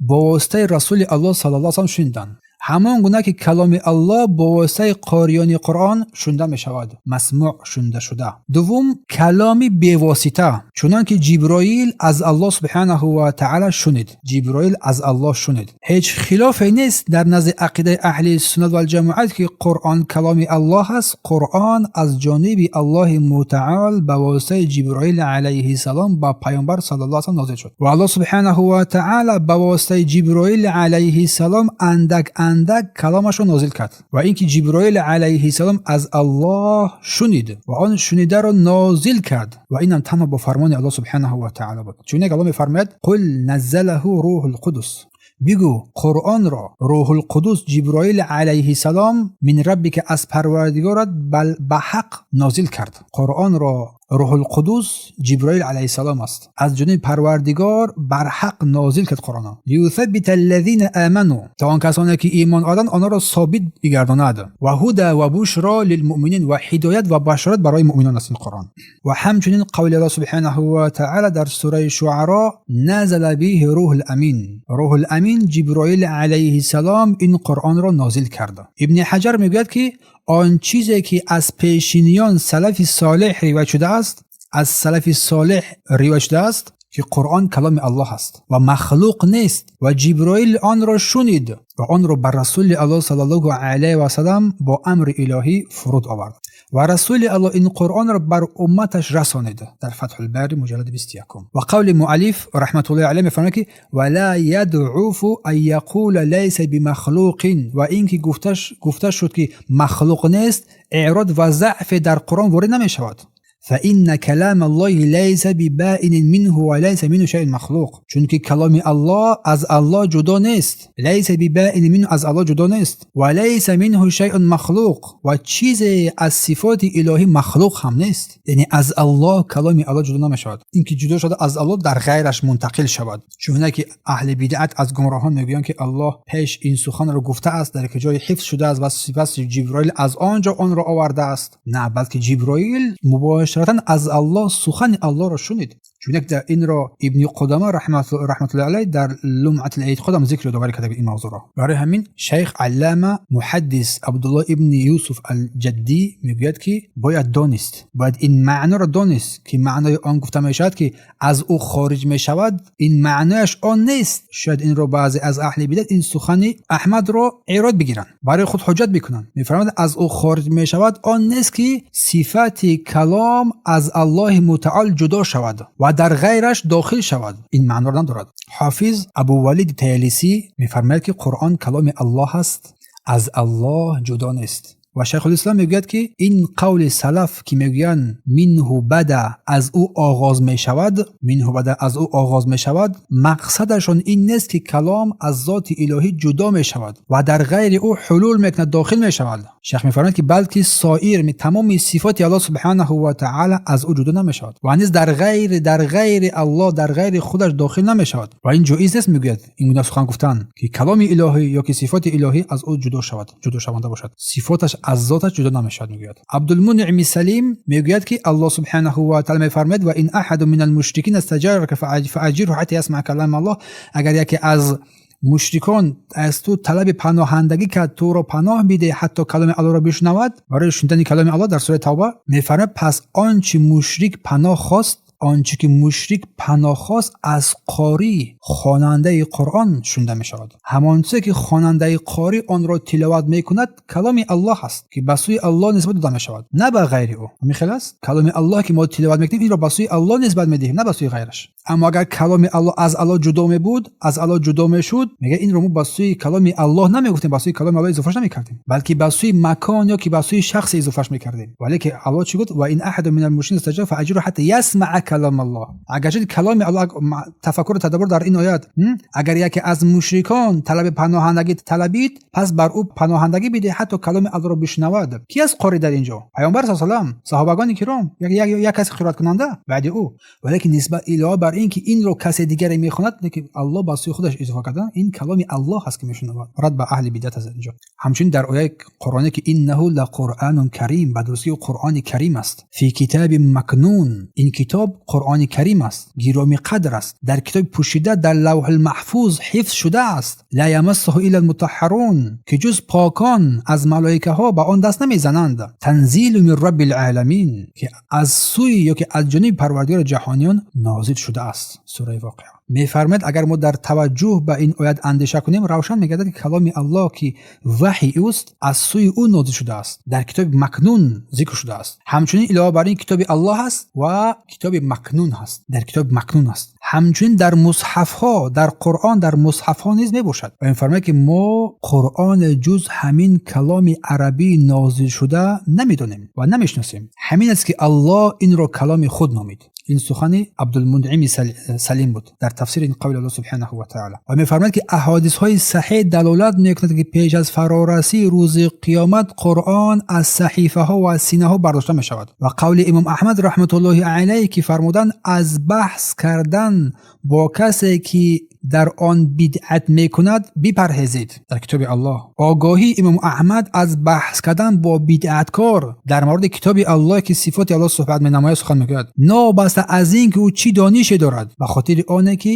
бо воситаи Расули Аллоҳ саллаллоҳу алайҳи васаллам шуниданд. Ҳамон гуна ки каломи Аллоҳ бо воситаи қориёни Қуръон шунида мешавад, масмӯъ шунида шуда. Дуввум каломи бевосита, чунон ки Ҷиброил аз Аллоҳ субҳанаҳу ва таъала шунид. Ҷиброил аз Аллоҳ шунид. Ҳеҷ хилофе нест дар назди ақидаи аҳли суннат валҷамоат, ки Қуръон каломи Аллоҳ аст. Қуръон аз ҷониби Аллоҳи мутаол ба воситаи Ҷиброил алайҳи салом ба Паёмбар саллаллоҳу алайҳи васаллам нозил шуд ва Аллоҳ субҳанаҳу ва таъала ба воситаи Ҷиброил алайҳи салом андак андак каломашро нозил кард ва инки Ҷиброил алайҳиссалом аз Аллоҳ шунид ва он шунидаро нозил кард ва инам танҳо бо фармони Аллоҳ субҳанаҳу ва таъала буд. Чунин Аллоҳ мефармояд: Қул наззалаҳу рӯҳул қудус, бигӯ Қуръонро Рӯҳулқудус Ҷиброил алайҳиссалом мин раббика аз Парвардигорат ба ҳақ нозил кард. Қуръонро Рӯҳулқудус Ҷиброил алайҳиссалом аст, аз ҷониби Парвардигор бар ҳақ нозил кард Қуръонро. Лиюсаббита аллазина аману, то он касоне ки имон оварданд онҳоро собит бигардонад. Ва ҳуда ва бушро лилмуъминин, ва ҳидоят ва башорат барои муъминон аст ин Қуръон. Ва ҳамчунин қавли Аллоҳ субҳанаҳу ва таъала дар сураи Шуаро: назала биҳи рӯҳул амин, Рӯҳул амин Ҷиброил алайҳиссалом ин Қуръонро нозил кард. Ибни Ҳаҷар мегӯяд, ки он чизе ки аз пешиниён салафи солеҳ ривоят шудааст, аз салафи солеҳ ривоят шудааст, ки Қуръон каломи Аллоҳ аст ва махлуқ нест ва Ҷиброил онро шунид ва онро ба Расули Аллоҳ саллаллоҳу алайҳи васаллам бо амри илоҳӣ фуруд овард ва Расули Аллоҳ ин Қуръонро бар умматаш расонид. Дар Фатҳулбари муҷаллади 21. Ва қавли муаллиф раҳматуллоҳи алайҳ мефармояд, ки ва ла ядъуфу ан яқула лайса бимахлуқин, ва ин ки гуфта шуд, ки махлуқ нест, эърод ва заъфе дар Қуръон ворид намешавад. فإن كلام الله ليس ببائن منه وليس منه شيء مخلوق، چونکی کلام الله از الله جدا نیست. ليس ببائن منه، از الله جدا نیست. وليس منه شيء مخلوق، و چیزی از صفات الهی مخلوق هم نیست. یعنی از الله کلام الله جدا نمیشود، اینکه جدا شده از الله در غیرش منتقل شود. چون که اهل بدعت از گمراهان میگویند که الله پیش این سخن را گفته است، در که جای حفظ شده است و سپس جبرائیل از آنجا آن را آورده است. نه، بلکه جبرائیل مباشرتا از الله سخن الله را شنید. چون در این را ابن قدامه رحمت الله علیه در لمعة الاعتقاد هم ذکر یادآوری کرده این موضوع را. برای همین شیخ علامه محدث عبدالله ابن یوسف الجدی میگوید که باید دانست، باید این معنا را دانست که معنای آن گفته می شود که از او خارج می شود، این معنایش آن نیست. شاید این را بعضی از اهل بدعت این سخن احمد را ایراد بگیرند، برای خود حجت بکنند. میفرماید از او خارج می شود آن نیست که صفت کلام از الله متعال جدا شود و در غیرش داخل شود، این معنا را ندارد. حافظ ابو ولید تیلیسی میفرماید که قرآن کلام الله است، از الله جدا نیست. و شیخ الاسلام میگوید که این قول سلف که میگویند منه بدا، از او آغاز میشود، منه بدا، از او آغاز میشود، مقصدشان این نیست که کلام از ذات الهی جدا میشود و در غیر او حلول میکند، داخل میشود. Шайх мефармояд, ки балки соир тамоми сифоти Аллоҳ субҳанаҳу ва таъала аз ӯ ҷудо намешавад ва низ дар ғайри Аллоҳ, дар ғайри худаш дохил намешавад. Ва ин ҷоиз нест, мегӯяд, ин гуна сухан гуфтан, ки каломи илоҳӣ ё ки сифоти илоҳӣ аз ӯ ҷудо шавад, ҷудошаванда бошад. Сифоташ аз зоташ ҷудо намешавад, мегӯяд. Абдулмунъими Салим мегӯяд, ки Аллоҳ субҳанаҳу ва таъала мефармояд: وإن أحد من المشركين استجارك فأجره حتى يسمع كلام الله. Агар яке аз мушрикон аз ту талаби паноҳандагӣ кард, туро паноҳ бидеҳ, ҳатто каломи Аллоҳро бишнавад. Барои шунидани каломи Аллоҳ дар сураи Тавба мефармояд: пас он чи мушрик паноҳ хост, он чи ки мушрик паноҳ хост, аз қорӣ, хонандаи Қуръон шунида мешавад. Ҳамон чизе ки хонандаи қорӣ онро тиловат мекунад, каломи Аллоҳ аст, ки ба сӯи Аллоҳ нисбат дода мешавад, на ба ғайри ӯ. Ҳамин хел аст. Каломи Аллоҳ, ки мо тиловат мекунем, инро ба сӯи Аллоҳ нисбат медиҳем, на ба сӯи ғайраш. Аммо агар каломи Аллоҳ аз Аллоҳ ҷудо мебуд, аз Аллоҳ ҷудо мешуд, мега, инро мо ба сӯи каломи Аллоҳ намегуфтем, ба сӯи каломи Аллоҳ изофаш намекардем, балки ба сӯи макон ё ки ба сӯи шахсе изофаш мекардем. Вале ки Аллоҳ чӣ гуфт? وإن أحد من المشركين استجارك فأجره حتى يسمع كلام الله. Агарчи каломи Аллоҳ, тафаккуру тадаббур дар ин оят, агар яке аз мушрикон талаби паноҳандагӣ талабид, пас бар ӯ паноҳандагӣ бидеҳ, ҳатто каломи Аллоҳро бишнавад. Ки аст қорӣ дар инҷо? Паёмбар с салам, саҳобагони киром, як каси қироаткунанда баъди ӯ. Валекин нисбат илова бар ин ки инро касе дигаре мехонад, лекин Аллоҳ ба сӯи худаш изофа кардан, ин каломи Аллоҳ аст, ки мешунавад. Рад ба аҳли бидат аст инҷо. Ҳамчунин дар ояи қуръоне, ки إنه لقرآن كريم, ба дурустӣ Қуръони Карим аст. في كتاب مكنون, ин китоб Қуръони Карим аст, гиромӣ қадр аст, дар китоби пӯшида, дар Лавҳулмаҳфуз ҳифз шудааст. لا يمسه إلا المطهرون, ки ҷуз покон аз малоикаҳо ба он даст намезананд. تنزيل من رب العالمين, ки аз сӯи ё ки аз ҷониби Парвардигори ҷаҳониён нозил шудааст. Сураи Воқеа мефармояд: агар мо дар таваҷҷӯҳ ба ин оят андеша кунем, равшан мегардад, ки каломи Аллоҳ, ки ваҳи ӯст, аз сӯи ӯ нозил шудааст, дар китоби макнун зикр шудааст. Ҳамчунин илова бар ин китоби Аллоҳ аст ва китоби макнун ҳаст, дар китоби макнун аст. Ҳамчунин дар мусҳафҳо, дар Қуръон дар мусҳафҳо низ мебошад. Ва мефармояд, ки мо Қуръоне ҷуз ҳамин каломи арабӣ нозилшуда намедонем ва намешиносем. Ҳамин аст, ки Аллоҳ инро каломи худ номид. Ин сухани Абдулмунъими Салим буд дар тафсири ин қавли Аллоҳ субҳанаҳу ва таъала. Ва мефармояд, ки аҳодисҳои саҳеҳ далолат мекунад, ки пеш аз фарорасии рӯзи қиёмат Қуръон аз саҳифаҳо ва аз синаҳо бардошта мешавад. Ва қавли имом Аҳмад раҳматуллоҳи алайҳ, ки фармуданд: аз баҳс кардан бо касе, ки дар он бидъат мекунад, бипарҳезед. Дар китоби Аллоҳ огоҳии имом Аҳмад аз баҳс кардан бо бидъаткор дар мавриди китоби Аллоҳ, ки сифоти Аллоҳ суҳбат менамояд, сухан мегӯяд, новобаста аз ин ки ӯ чӣ донише дорад, ба хотири оне ки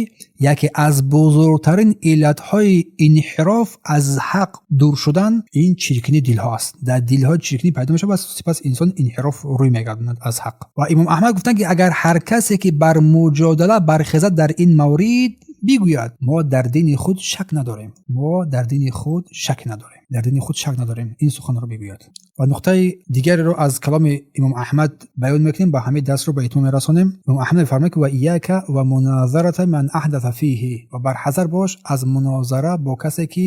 яке аз бузургтарин иллатҳои инҳироф, аз ҳақ дур шудан, ин чиркини дилҳо аст. Дар дилҳо чиркинӣ пайдо мешавад ва сипас инсон инҳироф рӯй мегардонад аз ҳақ. Ва имом Аҳмад гуфтанд, ки агар ҳар касе ки бар муҷодала бархезад дар ин маврид, бигӯяд: мо дар дини худ шак надорем, мо дар дини худ шак надорем, дар дини худ шак надорем. Ин суханро бигӯяд. Ва нуқтаи дигареро аз каломи имом Аҳмад баён мекунем, ба ҳамин дарсро ба итмом мерасонем. Имом Аҳмад мефармояд, ки وإياك ومناظرة من أحدث فيه, ва барҳазар бош аз мунозара бо касе ки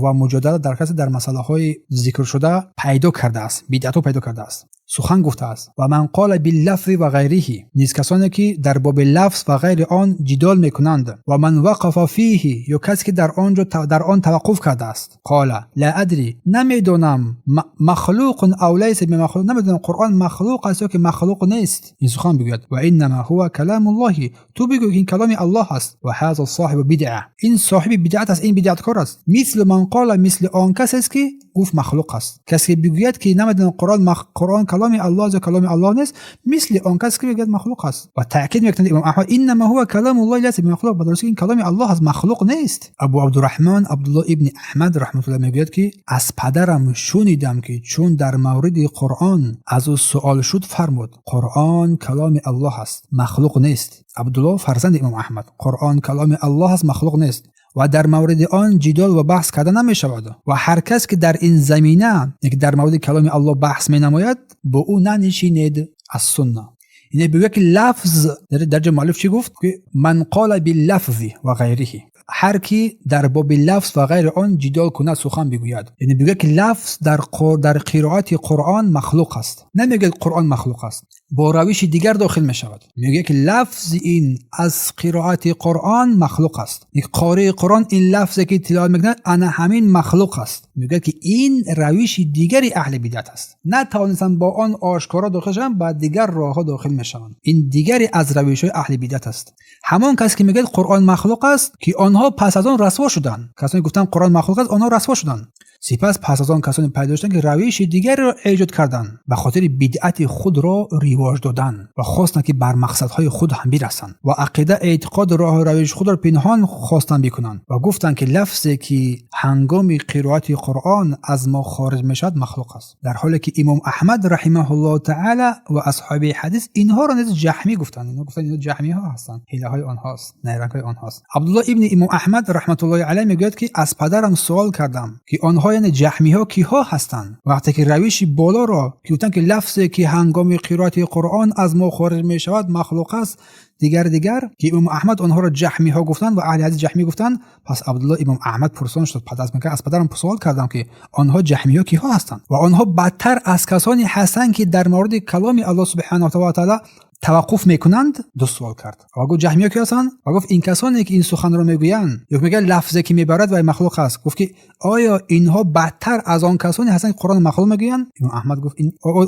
ва муҷодала дар касе дар масъалаҳои зикршуда пайдо кардааст, бидъатҳо пайдо кардааст, сухан гуфтааст. ومن قال باللفظ وغيره, низ касоне ки дар боби лафз ва ғайри он ҷидол мекунанд. ومن وقف فيه, ё касе ки дар он ҷо дар он таваққуф кардааст. قال لا أدري, намедонам, مخلوق أو ليس بمخلوق, намедонам Қуръон махлуқ аст ё ки махлуқ нест, ин сухан бигӯяд. وإنما هو كلام الله, ту бигӯ, ки ин каломи Аллоҳ аст. وهذا صاحب بدعة, ин соҳиби бидъат аст, ин бидъаткор аст. مثل من قال, мисли он касест, ки гуфт махлуқ аст. Касе ки бигӯяд, ки намедонам Қуръон каломи Аллоҳ аст ё каломи Аллоҳ нест, мисли он касе ки мегӯяд махлуқ аст. Ва таъкид мекунад имом Аҳмад: إنما هو كلام الله ليس بمخلوق, ба дурустӣ ин каломи Аллоҳ аст, махлуқ нест. Абу Абдураҳмон Абдуллоҳ ибни Аҳмад раҳматуллоҳ мегӯяд, ки аз падарам шунидам, ки чун дар мавриди Қуръон аз ӯ суол шуд, фармуд: Қуръон каломи Аллоҳ аст, махлуқ нест. Абдуллоҳ, фарзанди имом Аҳмад: Қуръон каломи Аллоҳ аст, махлуқ нест ва дар мавриди он ҷидол ва баҳс карда намешавад. Ва ҳар кас ки дар ин замина, ки дар мавриди каломи Аллоҳ баҳс менамояд, бо ӯ нанишинед. Аз сунна ине бигӯяд, ки лафз дар ҷо муаллиф чӣ гуфт? Ки من قال باللفظ وغيره, ҳар ки дар боби лафз ва ғайри он ҷидол кунад, сухан бигӯяд, яъне бигӯяд, ки лафз дар қироати Қуръон махлуқ аст, намегӯяд Қуръон махлуқ аст. Бо равиши дигар дохил мешавад. Мегӯяд, ки лафзи ин аз қироати Қуръон махлуқ аст. Қории Қуръон ин лафзе ки тиловат мекунад, ана ҳамин махлуқ аст. Мегӯяд, ки ин равиши дигари аҳли бидъат аст. Натавонистанд бо он ошкоро дохил шаванд, ба дигар роҳҳо дохил мешаванд. Ин дигаре аз равишҳои аҳли бидъат аст. Ҳамон кас ки мегӯяд Қуръон махлуқ аст, ки онҳо пас аз он расво шуданд. Касоне гуфтанд Қуръон махлуқ аст, онҳо расво шуданд. Сипас пас аз он касоне пайдо шуданд, ки равиши дигарро эҷод карданд ба хотири бидъати худро ривоҷ додан ва хостанд, ки бар мақсадҳои худ ҳам бирасанд ва ақида, эътиқод, роҳу равиши худро пинҳон хостанд бикунанд ва гуфтанд, ки лафзе ки ҳангоми қироати Қуръон аз мо хориҷ мешавад, махлуқ аст. Дар ҳоле ки имом Аҳмад раҳимаҳуллоҳу таъала ва асҳоби ҳадис инҳоро низ ҷаҳмӣ гуфтанд. Инҳо гуфтанд, инҳо ҷаҳмиҳо ҳастанд, ҳилаҳои онҳост, найрангҳои онҳост. Абдуллоҳ ибни имом Аҳмад раҳматуллоҳи алайҳ мегӯяд, ки аз падарам суол кардам, ки онҳо, яъне ҷаҳмиҳо, киҳо ҳастанд, вақте ки равиши болоро ки гуфтанд, ки лафзе ки ҳангоми қироати Қуръон аз мо хориҷ мешавад, махлуқ аст, дигар ки имом Аҳмад онҳоро ҷаҳмиҳо гуфтанд ва аҳли ҳадис ҷаҳмӣ гуфтанд. Пас Абдуллоҳ имом Аҳмад пурсон шуд, аз падарам суол кардам, ки онҳо ҷаҳмиҳо киҳо ҳастанд ва онҳо бадтар аз касоне ҳастанд, ки дар мавриди каломи Аллоҳ субҳанаҳу ва таъала таваққуф мекунанд. Ду суол кард ва гуфт: ҷаҳмиҳо ки ҳастанд? Ва гуфт: ин касоне ки ин суханро мегӯянд ё мегӯянд лафзе ки мебарад вай махлуқ аст. Гуфт, ки оё инҳо бадтар аз он касоне ҳастанд, ки Қуръон махлуқ мегӯянд? Имом Аҳмад гуфт: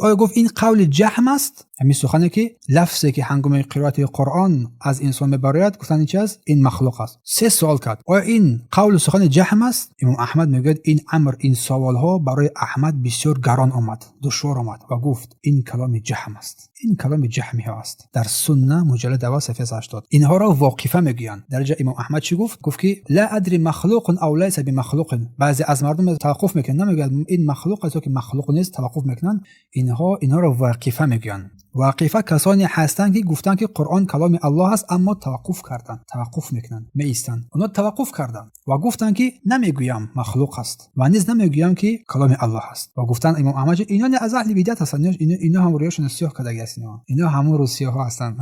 оё, гуфт, ин қавли ҷаҳм аст, ҳамин сухане ки лафзе ки ҳангоми қироати Қуръон аз инсон мебарояд, гуфтанд ин чи аст, ин махлуқ аст. Се суол кард: оё ин қавлу сухани ҷаҳм аст? Имом Аҳмад мегӯяд, ин амр, ин саволҳо барои Аҳмад бисёр гарон омад, душвор омад ва гуфт: ин каломи ҷаҳм аст, ин каломи ҷаҳмиҳо аст. Дар Сунна, муҷаллад аввал, саҳифаи 80. Инҳоро воқифа мегӯянд. Дар инҷа имом Аҳмад чӣ гуфт? Гуфт, ки ла адри махлуқун ав лайса бимахлуқин. Баъзе аз мардум таваққуф мекунанд, намегӯяд ин махлуқ аст ё ки махлуқ нест, таваққуф мекунанд. Инҳо инҳоро воқифа мегӯянд. Воқифа касоне ҳастанд, ки гуфтанд, ки Қуръон каломи Аллоҳ аст, аммо таваққуф карданд, таваққуф мекунанд, меистанд. Онҳо таваққуф карданд ва гуфтанд, ки намегӯям махлуқ аст ва низ намегӯям, ки каломи Аллоҳ аст. Ва гуфтанд имом Аҳмад, ино аз аҳли бидъат ҳастанд, ино ҳам рӯяшон сиёҳ кардаги аст, ино ҳамон русиёҳо ҳастанд.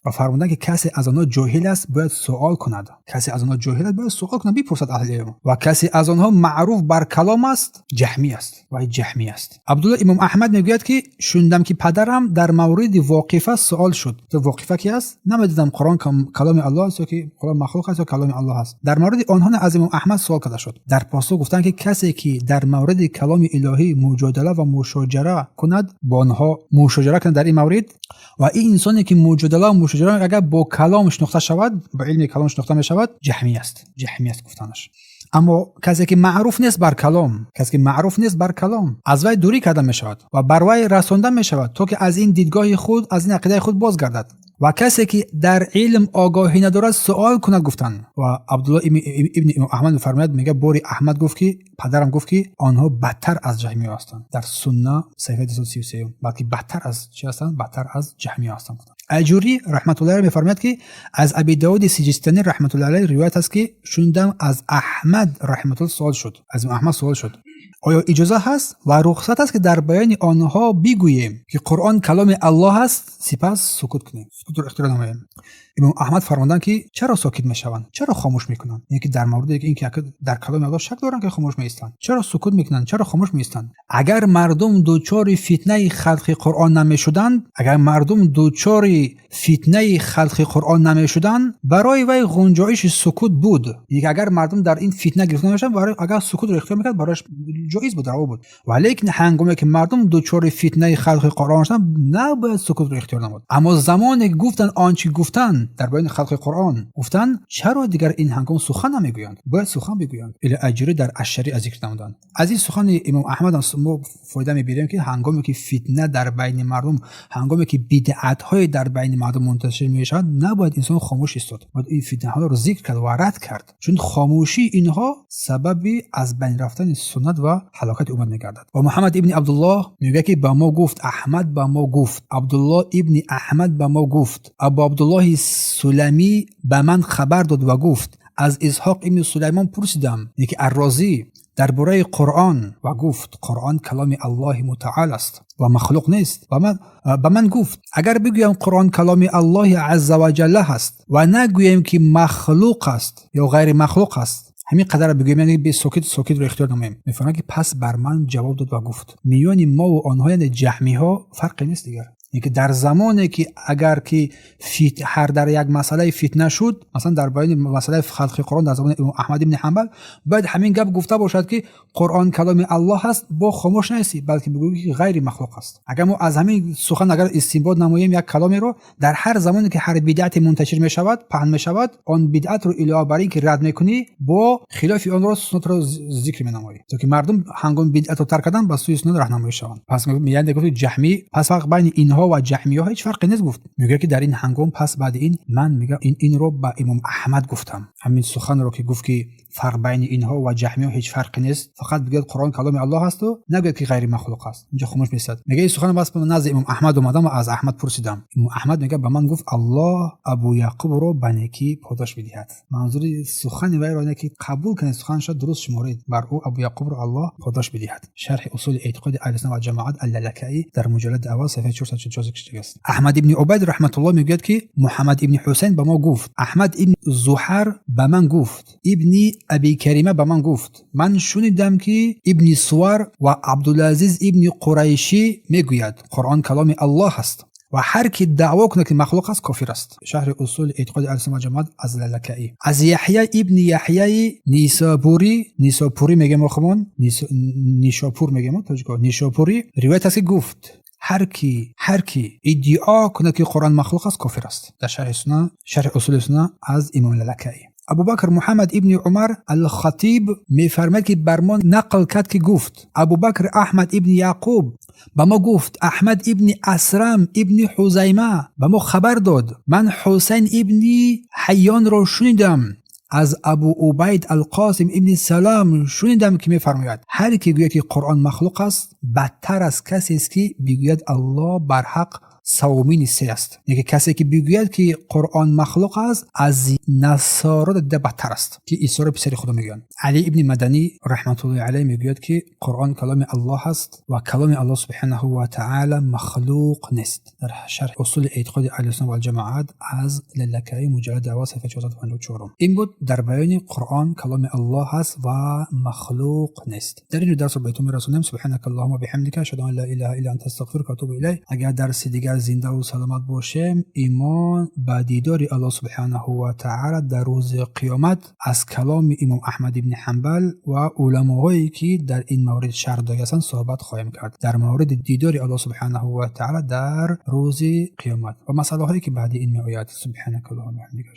Ва фармуданд, ки касе аз онҳо ҷоҳил аст, бояд суол кунад. Касе аз онҳо ҷоҳил аст, бояд суол кунад, бипурсад аҳли илм. Ва касе аз онҳо маъруф бар калом аст, ҷаҳмӣ аст ва ҷаҳмӣ аст. Абдулло имом Аҳмад мегӯяд, ки шунидам, ки падарам дар мавриди воқифа суол шуд. Воқифа ки аст? Намедидам Қуръон каломи Аллоҳ аст ё ки Қуръон махлуқ аст ё каломи Аллоҳ аст. Дар мавриди онҳо аз имом Аҳмад суол карда шуд. Дар посух гуфтанд, ки касе ки дар мавриди каломи илоҳӣ муҷодала ва мушоҷара кунад, бо онҳо мушоҷара кунад дар ин маврид, ва ин инсоне ки муҷодала ва мушоҷара агар бо калом шинохта шавад, ба илми калом шинохта мешавад, ҷаҳмӣ аст, ҷаҳмӣ аст гуфтанаш. Аммо касе ки маъруф нест бар калом, касе ки маъруф нест бар калом, аз вай дурӣ карда мешавад ва бар вай расонда мешавад, то ки аз ин дидгоҳи худ, аз ин ақидаи худ бозгардад. Ва касе ки дар илм огоҳӣ надорад, суол кунад, гуфтанд. Ва Абдулло ибни имом Аҳмад мефармояд, мега, бори Аҳмад гуфт, ки падарам гуфт, ки онҳо бадтар аз ҷаҳмиё ҳастанд. Дар Сунна, саҳифаи 233. Балки бадтар аз чӣ ҳастанд? Бадтар аз ҷаҳмиё ҳастанд. Аҷурӣ раҳматуллоҳи алайҳ мефармояд, ки аз Аби Давуди Сиҷистанӣ раҳматуллоҳи алайҳ ривоят аст, ки шунидам, аз Аҳмад раҳматуллоҳ суол шуд, аз Аҳмад суол шуд: оё иҷоза ҳаст ва рухсат аст, ки дар баёни онҳо бигӯем, ки Қуръон каломи Аллоҳ аст, сипас сукут кунем, сукутро ихтиёр намоем? Имом Аҳмад фармуданд, ки чаро сокит мешаванд, чаро хомӯш мекунанд? Яъне ки дар мавриде ин ки дар каломи Аллоҳ шак доранд, ки хомӯш меистанд, чаро сукут мекунанд, чаро хомӯш меистанд? Агар мардум дучори фитнаи халқи Қуръон намешуданд, агар мардум дучори фитнаи халқи Қуръон намешуданд, барои вай гунҷоиши сукут буд. Яъне ки агар мардум дар ин фитна гирифта намешуданд, барои агар сукутро ихтиёр мекард, барояш ҷоиз буд, раво буд. Валекин ҳангоме ки мардум дучори фитнаи халқи Қуръон шуданд, набояд сукутро ихтиёр намуд. Аммо замоне ки гуфтанд он чӣ гуфтанд, дар баёни халқи Қуръон гуфтанд, чаро дигар ин ҳангом сухан намегӯянд? Бояд сухан бигӯянд. Или Аҷурӣ дар Ашшариа зикр намуданд. Аз ин сухани имом Аҳмад мо фоида мебирем, ки ҳангоме ки фитна дар байни мардум, ҳангоме ки бидъатҳое дар байни мардум мунташир мешавад, набояд инсон хомӯш истод, бояд ин фитнаҳоро зикр кард ва рад кард, чун хомӯшии инҳо сабаби аз байн рафтани суннат ва ҳалокати уммат мегардад. Ва Муҳаммад ибни Абдуллоҳ мегӯяд, ки ба мо гуфт Аҳмад, ба мо гуфт Абдуллоҳ ибни Аҳмад, ба мо гуфт Абу Абдуллоҳи Суламӣ ба ман хабар дод ва гуфт: аз Исҳоқ ибни Сулаймон пурсидам, яке Аррозӣ, дар бораи Қуръон ва гуфт: Қуръон каломи Аллоҳи мутаол аст ва махлуқ нест. Ба ман гуфт: агар бигӯям Қуръон каломи Аллоҳи азза ва ҷалла аст ва нагӯем, ки махлуқ аст ё ғайри махлуқ аст, ҳамин қадарро бигӯем, яъне бе сокит, сокитро ихтиёр намоем, мефармояд, ки пас бар ман ҷавоб дод ва гуфт: миёни мову онҳо, яъне ҷаҳмиҳо, фарқе нест дигар. Ки дар замоне ки агар ки ҳар дар як масъалаи фитна шуд, масалан дар баёни масъалаи халқи Қуръон дар замони имом Аҳмад ибни Ҳанбал, бояд ҳамин гап гуфта бошад, ки Қуръон каломи Аллоҳ аст, бо хомӯш нестӣ, балки бигӯӣ, ки ғайри махлуқ аст. Агар мо аз ҳамин сухан агар истинбот намоем як каломеро, дар ҳар замоне ки ҳар бидъате мунташир мешавад, паҳн мешавад, он бидъатро илова бар ин ки рад мекунӣ, бо хилофи онро суннатро зикр менамоӣ, то ки мардум ҳангоми бидъатро тарк кардан ба сӯи суннат раҳнамоӣ шаванд. Пас меянд гуфт ҷаҳмӣ, пас фарқ байни инҳо ва ҷаҳмиҳо ҳеҷ фарқе нест, гуфт. Мегӯяд, ки дар ин ҳангом пас баъди ин ман мега инро ба имом Аҳмад гуфтам, ҳамин суханро, ки гуфт, ки фарқ байни инҳо ва ҷаҳмиҳо ҳеҷ фарқе нест, фақат бигӯяд Қуръон каломи Аллоҳ асту нагӯяд, ки ғайри махлуқ аст. Инҷо хомӯш месад. Мега, ин сухан бас назди имом Аҳмад омадам ва аз Аҳмад пурсидам. Имом Аҳмад мега, ба ман гуфт: «Аллоҳ Абу Яқубро ба некӣ подош бидиҳад». Манзури сухани вайро ине, ки қабул кунед, суханашро дуруст шуморед, бар ӯ Абу Яқубро Аллоҳ подош бидиҳад. Шарҳи усули эътиқоди аҳли сунна валҷамоат, Аллалакаӣ, дар муҷаллади аввал, саҳифаи 444 зикр шудааст. Аҳмад ибни Убайд раҳматуллоҳ мегӯяд, ки Муҳаммад ибни Ҳусайн ба мо гуфт: Аҳмад ибни Зуҳар ба ман гуфт, ибни Аби Карима ба ман гуфт: ман шунидам, ки ибни Сувар ва Абдулазиз ибни Қурайшӣ мегӯяд: Қуръон каломи Аллоҳ аст ва ҳар ки даъво кунад, ки махлуқ аст, кофир аст. Шарҳи усули эътиқоди аҳли сунна ҷамоат аз Лалакаӣ. Аз Яҳя ибни Яҳяи Нисобурӣ, Нисопурӣ мегӯем мо хумон, Нишопур мегӯем тоҷико, Нишопурӣ ривоят аст, ки гуфт: ҳар ки иддао кунад, ки Қуръон махлуқ аст, кофир аст. Дар шарҳи сунна, шарҳи усули сунна аз имом Лалакаӣ. Абубакр Муҳаммад ибни Умар Алхатиб мефармояд, ки бар мо нақл кард, ки гуфт: Абубакр Аҳмад ибни Яъқуб ба мо гуфт: Аҳмад ибни Асрам ибни Ҳузайма ба мо хабар дод, ман Ҳусайн ибни Ҳайёнро шунидам, аз Абу Убайд Алқосим ибни Салом шунидам, ки мефармояд: ҳар ки гӯяд, ки Қуръон махлуқ аст, бадтар аз касест, ки бигӯяд Аллоҳ барҳақ савомини се аст. Яке касе ки бигӯяд, ки Қуръон махлуқ аст, аз насоро дида бадтар аст, ки Исоро писари Худо мегӯянд. Али ибни Маданӣ раҳматуллоҳи алайҳ мегӯяд, ки Қуръон каломи Аллоҳ аст ва каломи Аллоҳ субҳанаҳу ва таъала махлуқ нест. Дар шарҳи усули эътиқоди аҳли сунна валҷамоат аз Лалакаӣ, муҷаллади аввал, саҳифаи 454. Ин буд дар баёни Қуръон каломи Аллоҳ аст ва махлуқ нест. Дар ин ҷо дарсро ба итмом мерасонем. Субҳанака аллоҳума биҳамдика, ашҳаду ан ла илаҳа илла анта, астағфирука ва атубу илайк. Агар дарси дигар зиндаву саломат бошем, имон ба дидори Аллоҳ субҳанаҳу ва таъала дар рӯзи қиёмат аз каломи имом Аҳмад ибни Ҳанбал ва уламоҳое, ки дар ин маврид шарҳ додаанд, суҳбат хоҳем кард, дар мавриди дидори Аллоҳ субҳанаҳу ва таъала дар рӯзи қиёмат ва масъалаҳое, ки баъди ин меояд. Субҳанака аллоҳума биҳамдика.